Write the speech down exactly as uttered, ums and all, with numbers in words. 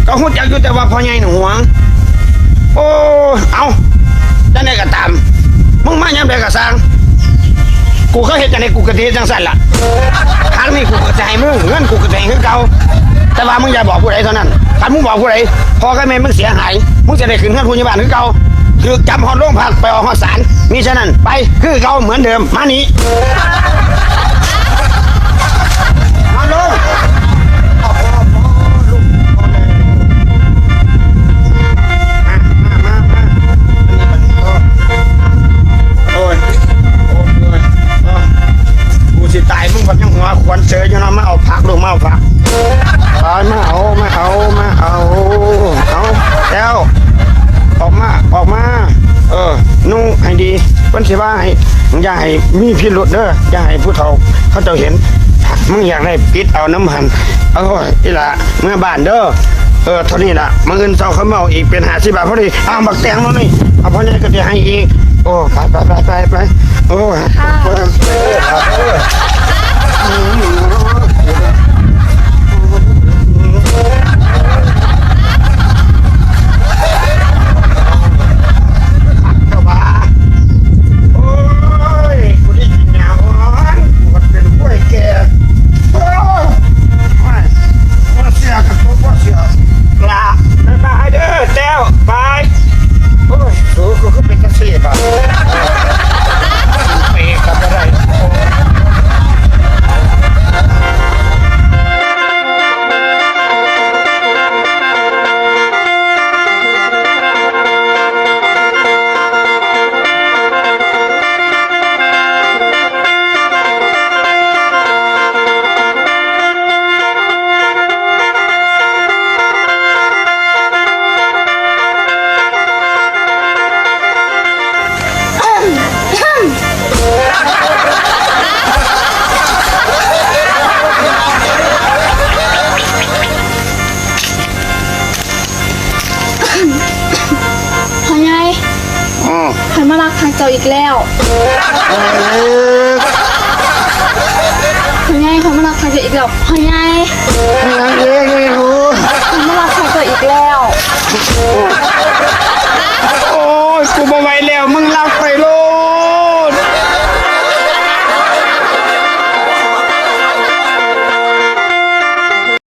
ก็ฮู้จักอยู่แต่ว่าพ่อใหญ่หน่วง โอ้ เอา จั่งใดก็ตาม มึงมายามใดก็ซ่าง กูเคยเฮ็ดจั่งใดกูก็สิเฮ็ดจั่งซั่นล่ะ ครั้งนี้กูก็สิให้มึง เงินกูก็สิให้คือเก่า แต่ว่ามึงอย่าบอกผู้ใดเท่านั้น คันมึงบอกผู้ใด พ่อกับแม่มึงเสียหาย มึงสิได้ขึ้นเฮือนผู้ใหญ่บ้านคือเก่า ถูกจับฮอดโรงพัก ไปออกฮอดศาล มิฉะนั้น ไป คือเก่าเหมือนเดิม มานี่ มาลง มา มา มา มา โอ้ย โอ้ย โอ้ย กูสิตาย มึงบัดยังหัวขวัญเสยอยู่เนาะ มาเอาผักลูก มาเอาผัก ไป มาเอา มาเอา มาเอา เอา แก้ว ออกมา ออกมา เออ นุ่งให้ดี เพิ่นสิว่าให้ อย่าให้มีพิรุธเด้อ อย่าให้ผู้เฒ่าเขาเจ้าเห็น มึงอยากได้ปิดเอาน้ำหั่น เอาอีหล่า เมือบ้านเด้อ เออ เท่านี้ล่ะ มื้ออื่นเช้าเขามาเอาอีกเป็นห้าสิบบาทพอดี เอาบักแตงมานี่ เอาพ่อใหญ่ก็สิให้อีก โอ้ ไป ไป ไป ไป ไป โอ้ ค่ะ เออ เออ เออ โอ้ย กูได้กินยาอ่อน กูก็เป็นกล้วยแก่ โอ้ย โอ้ย บ่เชื่อก็บ่เชื่อ ลา บ๊ายบายเด้อแต้ว บาย โอ้ย โอ้ กูก็เป็นจังซี่บาด เปก็บ่ได้ พ่อใหญ่ อืม ข้อยมาลักทางเจ้าอีกแล้ว เอ้ย พ่อใหญ่ ข้อยมาลักทางเจ้าอีกแล้ว พ่อใหญ่ ไม่รักเอ้